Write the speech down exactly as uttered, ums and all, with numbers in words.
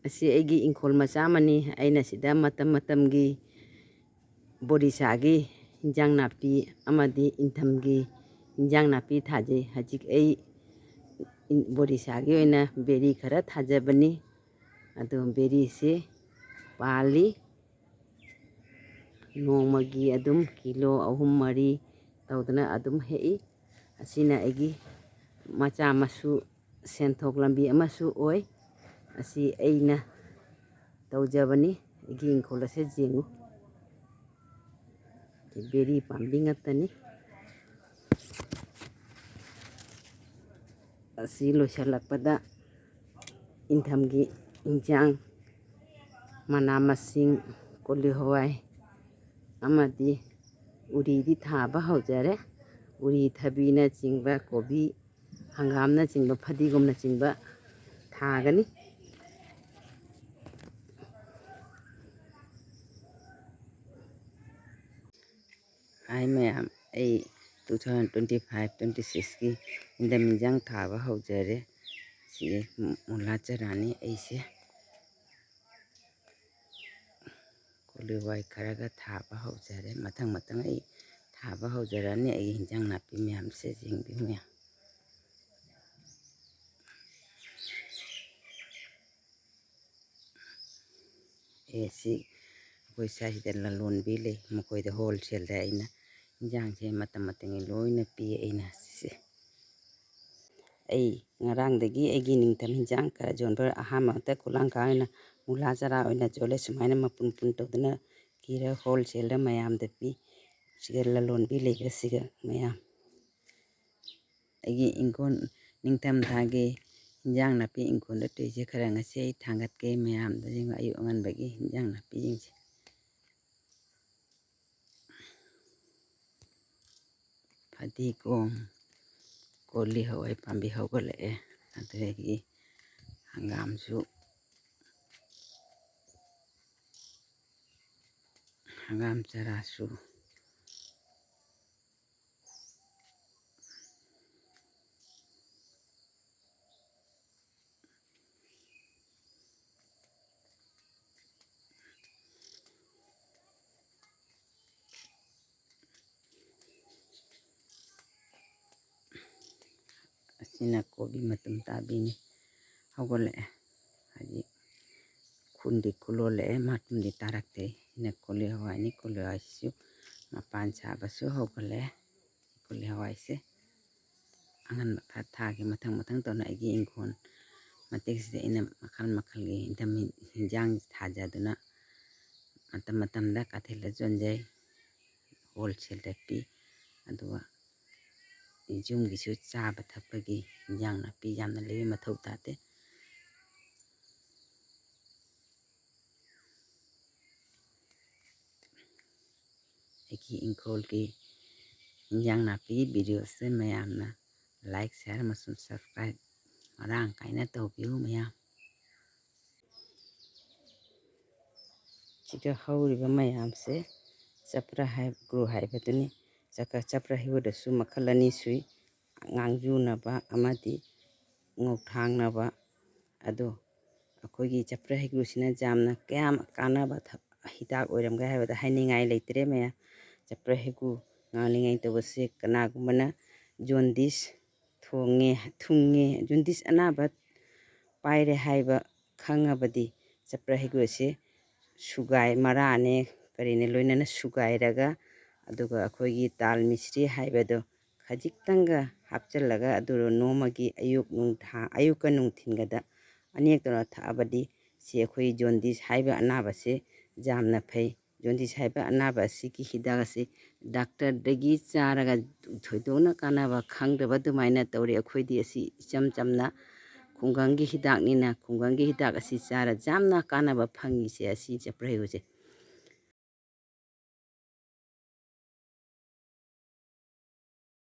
ꯑꯁꯤ ꯑꯩꯒꯤ ꯏꯪꯈꯣꯜ ꯃꯆꯥ ꯑꯃꯅꯤ꯫ ꯑꯩꯅ ꯁꯤꯗ ꯃꯇꯝ ꯃꯇꯝꯒꯤ ꯕꯣꯔꯤꯁꯥꯒꯤ ꯏꯟꯖꯥꯡ ꯅꯥꯄꯤ ꯑꯃꯗꯤ ꯏꯪꯊꯝꯒꯤ ꯏꯟꯖꯥꯡ ꯅꯥꯄꯤ ꯊꯥꯖꯩ꯫ ꯍꯧꯖꯤꯛ ꯑꯩ ꯕꯣꯔꯤꯁꯥꯒꯤ ꯑꯣꯏꯅ ꯕꯦꯔꯤ ꯈꯔ ꯊꯥꯖꯕꯅꯤ꯫ ꯑꯗꯨ ꯕꯦꯔꯤꯁꯤ ꯄꯥꯜꯂꯤ꯫ ꯅꯣꯡꯃꯒꯤ ꯑꯗꯨꯝ ꯀꯤꯂꯣ ꯑꯍꯨꯝ ꯃꯔꯤ ꯇꯧꯗꯅ ꯑꯗꯨꯝ ꯍꯦꯛꯏ꯫ ꯑꯁꯤꯅ ꯑꯩꯒꯤ ꯃꯆꯥ ꯃꯁꯨ ꯁꯦꯟꯊꯣꯛ ꯂꯝꯕꯤ ꯑꯃꯁꯨ ꯑꯣꯏ꯫ ꯑꯁꯤ ꯑꯩꯅ ꯇꯧꯖꯕꯅꯤ꯫ ꯑꯩꯒꯤ ꯏꯪꯈꯣꯜ ꯑꯁꯦ ꯌꯦꯡꯉꯨ꯫ ꯕꯦꯔꯤ ꯄꯥꯝꯕꯤ ꯉꯥꯛꯇꯅꯤ꯫ ꯑꯁꯤ ꯂꯣꯏꯁꯤꯜꯂꯛꯄꯗ ꯏꯪꯊꯝꯒꯤ ꯏꯟꯖꯥꯡ, ꯃꯅꯥ ꯃꯁꯤꯡ, ꯀꯣꯂꯤ ꯍꯋꯥꯏ ꯑꯃꯗꯤ ꯎꯔꯤꯗꯤ ꯊꯥꯕ ꯍꯧꯖꯔꯦ꯫ ꯎꯔꯤ, ꯊꯕꯤꯅꯆꯤꯡꯕ, ꯀꯣꯕꯤ, ꯍꯪꯒꯥꯝꯅꯆꯤꯡꯕ, ꯐꯗꯤꯒꯣꯝꯅꯆꯤꯡꯕ ꯊꯥꯒꯅꯤ꯫ ꯍꯥꯏ ꯃꯌꯥꯝ, ꯑꯩ two thousand twenty five twenty sixꯀꯤ ꯏꯟꯗꯝ ꯏꯟꯖꯥꯡ ꯊꯥꯕ ꯍꯧꯖꯔꯦ꯫ ꯁꯤ ꯃꯨꯂꯥ ꯆꯔꯥꯅꯤ꯫ ꯑꯩꯁꯦ ꯀꯣꯂꯤ ꯍꯋꯥꯏ ꯈꯔꯒ ꯊꯥꯕ ꯍꯧꯖꯔꯦ꯫ ꯃꯊꯪ ꯃꯊꯪ ꯑꯩ ꯊꯥꯕ ꯍꯧꯖꯔꯛꯑꯅꯤ꯫ ꯑꯩꯒꯤ ꯏꯟꯖꯥꯡ ꯅꯥꯄꯤ ꯃꯌꯥꯝꯁꯦ ꯌꯦꯡꯕꯤꯌꯨ ꯃꯌꯥꯝ꯫ ꯑꯦ, ꯁꯤ ꯑꯩꯈꯣꯏ ꯁ꯭ꯋꯥꯏꯁꯤꯗ ꯂꯂꯣꯟꯕꯤ ꯂꯩ, ꯃꯈꯣꯏꯗ wholesaleꯗ ꯑꯩꯅ ꯏꯟꯖꯥꯡꯁꯦ ꯃꯇꯝ ꯃꯇꯝꯒꯤ ꯂꯣꯏꯅ ꯄꯤ꯫ ꯑꯩꯅ ꯁꯤꯁꯦ, ꯑꯩ ꯉꯔꯥꯡꯗꯒꯤ ꯑꯩꯒꯤ ꯅꯤꯡꯊꯝ ꯏꯟꯖꯥꯡ ꯈꯔ ꯌꯣꯟꯕ ꯑꯍꯥꯟꯕ ꯉꯥꯛꯇ ꯈꯨꯂꯥꯡꯈꯥ ꯑꯣꯏꯅ ꯃꯨꯂꯥ ꯆꯔꯥ ꯑꯣꯏꯅ ꯌꯣꯜꯂꯦ꯫ ꯁꯨꯃꯥꯏꯅ ꯃꯄꯨꯟ ꯄꯨꯟ ꯇꯧꯗꯅ ꯀꯤꯔ wholesaleꯗ ꯃꯌꯥꯝꯗ ꯄꯤ꯫ ꯁꯤꯒ ꯂꯂꯣꯟꯕꯤ ꯂꯩꯕꯁꯤꯒ ꯃꯌꯥꯝ꯫ ꯑꯩꯒꯤ ꯏꯪꯈꯣꯜ, ꯅꯤꯡꯊꯝꯊꯥꯒꯤ ꯏꯟꯖꯥꯡ ꯅꯥꯄꯤ ꯏꯪꯈꯣꯜꯗ ꯇꯧꯔꯤꯁꯦ ꯈꯔ ꯉꯁꯤ ꯑꯩ ꯊꯥꯡꯒꯠꯀꯦ ꯃꯌꯥꯝꯗ꯫ ꯌꯦꯡꯉꯨ, ꯑꯌꯨꯛ ꯑꯉꯟꯕꯒꯤ ꯏꯟꯖꯥꯡ ꯅꯥꯄꯤꯁꯤꯡꯁꯦ꯫ ꯐꯗꯤꯒꯣꯝ, ꯀꯣꯂꯤ ꯍꯋꯥꯏ ꯄꯥꯝꯕꯤ ꯍꯧꯒꯠꯂꯛꯑꯦ꯫ ꯑꯗꯨꯗꯒꯤ ꯍꯪꯒꯥꯝꯁꯨ, ꯍꯪꯒꯥꯝ ꯆꯔꯥꯁꯨ꯫ ꯁꯤꯅ ꯀꯣꯕꯤ ꯃꯇꯨꯝ ꯇꯥꯕꯤꯅꯤ꯫ ꯍꯧꯒꯠꯂꯛꯑꯦ꯫ ꯍꯧꯖꯤꯛ ꯈꯨꯟꯗꯤ ꯈꯨꯜꯂꯣꯜꯂꯛꯑꯦ, ꯃꯇꯨꯝꯗꯤ ꯇꯥꯔꯛꯇꯦ꯫ ꯁꯤꯅ ꯀꯣꯂꯤ ꯍꯋꯥꯏꯅꯤ꯫ ꯀꯣꯂꯤ ꯍꯋꯥꯏꯁꯤꯁꯨ ꯃꯄꯥꯟ ꯁꯥꯕꯁꯨ ꯍꯧꯒꯠꯂꯛꯑꯦ꯫ ꯀꯣꯂꯤ ꯍꯋꯥꯏꯁꯦ ꯑꯉꯟꯕ ꯈꯔ ꯊꯥꯒꯦ꯫ ꯃꯊꯪ ꯃꯊꯪ ꯇꯧꯅ ꯑꯩꯒꯤ ꯏꯪꯈꯣꯜ ꯃꯇꯦꯛꯁꯤꯗ ꯑꯩꯅ ꯃꯈꯜ ꯃꯈꯜꯒꯤ ꯏꯟꯊꯝ ꯍꯤꯟꯖꯥꯡ ꯊꯥꯖꯗꯨꯅ ꯃꯇꯝ ꯃꯇꯝꯗ ꯀꯩꯊꯦꯜꯗ ꯌꯣꯟꯖꯩ, ꯍꯣꯜꯁꯦꯜꯗ ꯄꯤ꯫ ꯑꯗꯨꯒ ꯌꯨꯝꯒꯤꯁꯨ ꯆꯥꯕ ꯊꯛꯄꯒꯤ ꯏꯟꯖꯥꯡ ꯅꯥꯄꯤ ꯌꯥꯝꯅ ꯂꯩꯕ ꯃꯊꯧ ꯇꯥꯗꯦ꯫ ꯑꯩꯒꯤ ꯏꯪꯈꯣꯜꯒꯤ ꯏꯟꯖꯥꯡ ꯅꯥꯄꯤꯒꯤ videoꯁꯦ ꯃꯌꯥꯝꯅ like, share ꯑꯃꯁꯨꯡ subscribe ꯃꯔꯥꯡ ꯀꯥꯏꯅ ꯇꯧꯕꯤꯌꯨ ꯃꯌꯥꯝ꯫ ꯁꯤꯗ ꯍꯧꯔꯤꯕ ꯃꯌꯥꯝꯁꯦ ꯆꯄ꯭ꯔ ꯍꯩꯀ꯭ꯔꯨ ꯍꯥꯏꯕꯗꯨꯅꯤ꯫ ꯆꯀ-, ꯆꯄ꯭ꯔ ꯍꯩꯀ꯭ꯔꯨꯗꯁꯨ ꯃꯈꯜ ꯑꯅꯤ ꯁꯨꯏ, ꯉꯥꯡꯖꯨꯅꯕ ꯑꯃꯗꯤ ꯉꯧꯊꯥꯡꯅꯕ꯫ ꯑꯗꯣ ꯑꯩꯈꯣꯏꯒꯤ ꯆꯄ꯭ꯔ ꯍꯩꯀ꯭ꯔꯨꯁꯤꯅ ꯌꯥꯝꯅ ꯀꯌꯥꯝ ꯀꯥꯟꯅꯕ ꯊ-, ꯍꯤꯗꯥꯛ ꯑꯣꯏꯔꯝꯒꯦ ꯍꯥꯏꯕꯗ ꯍꯥꯏꯅꯤꯡꯉꯥꯏ ꯂꯩꯇ꯭ꯔꯦ ꯃꯌꯥꯝ꯫ ꯆꯄ꯭ꯔ ꯍꯩꯀ꯭ꯔꯨ ꯉꯥꯡꯂꯤꯉꯥꯏ ꯇꯧꯕꯁꯦ ꯀꯅꯥꯒꯨꯝꯕꯅ ꯖꯣꯟꯗꯤꯁ ꯊꯣꯡꯉꯦ, ꯊꯨꯡꯉꯦ, ꯖꯣꯟꯗꯤꯁ ꯑꯅꯥꯕ ꯄꯥꯏꯔꯦ ꯍꯥꯏꯕ ꯈꯪꯉꯕꯗꯤ ꯆꯄ꯭ꯔ ꯍꯩꯀ꯭ꯔꯨꯁꯦ ꯁꯨꯒꯥꯏ, ꯃꯔꯥꯅꯦ ꯀꯔꯤꯅꯦ ꯂꯣꯏꯅꯅ ꯁꯨꯒꯥꯏꯔꯒ, ꯑꯗꯨꯒ ꯑꯩꯈꯣꯏꯒꯤ ꯇꯥꯜ ꯃꯤꯁ꯭ꯔꯤ ꯍꯥꯏꯕꯗꯣ ꯈꯖꯤꯛꯇꯪꯒ ꯍꯥꯞꯆꯤꯜꯂꯒ, ꯑꯗꯨ ꯅꯣꯡꯃꯒꯤ ꯑꯌꯨꯛ ꯅꯨꯡꯊꯥ-, ꯑꯌꯨꯛꯀ ꯅꯨꯡꯊꯤꯟꯒꯗ ꯑꯅꯤꯔꯛ ꯇꯧꯔ ꯊꯛꯑꯕꯗꯤ ꯁꯤ ꯑꯩꯈꯣꯏ ꯖꯣꯟꯗꯤꯁ ꯍꯥꯏꯕ ꯑꯅꯥꯕꯁꯦ ꯌꯥꯝꯅ ꯐꯩ꯫ ꯖꯣꯟꯗꯤꯁ ꯍꯥꯏꯕ ꯑꯅꯥꯕ ꯑꯁꯤꯒꯤ ꯍꯤꯗꯥꯛ ꯑꯁꯤ ꯗꯥꯛꯇꯔꯗꯒꯤ ꯆꯥꯔꯒ ꯊꯣꯏꯗꯣꯛꯅ ꯀꯥꯟꯅꯕ ꯈꯪꯗꯕ ꯑꯗꯨꯃꯥꯏꯅ ꯇꯧꯔꯦ꯫ ꯑꯩꯈꯣꯏꯗꯤ ꯑꯁꯤ ꯏꯆꯝ ꯆꯝꯅ ꯈꯨꯡꯒꯪꯒꯤ ꯍꯤꯗꯥꯛꯅꯤꯅ, ꯈꯨꯡꯒꯪꯒꯤ ꯍꯤꯗꯥꯛ ꯑꯁꯤ ꯆꯥꯔ ꯌꯥꯝꯅ ꯀꯥꯟꯅꯕ ꯐꯪꯉꯤꯁꯦ ꯑꯁꯤ ꯆꯄ꯭ꯔ ꯍꯩꯀ꯭ꯔꯨꯁꯦ꯫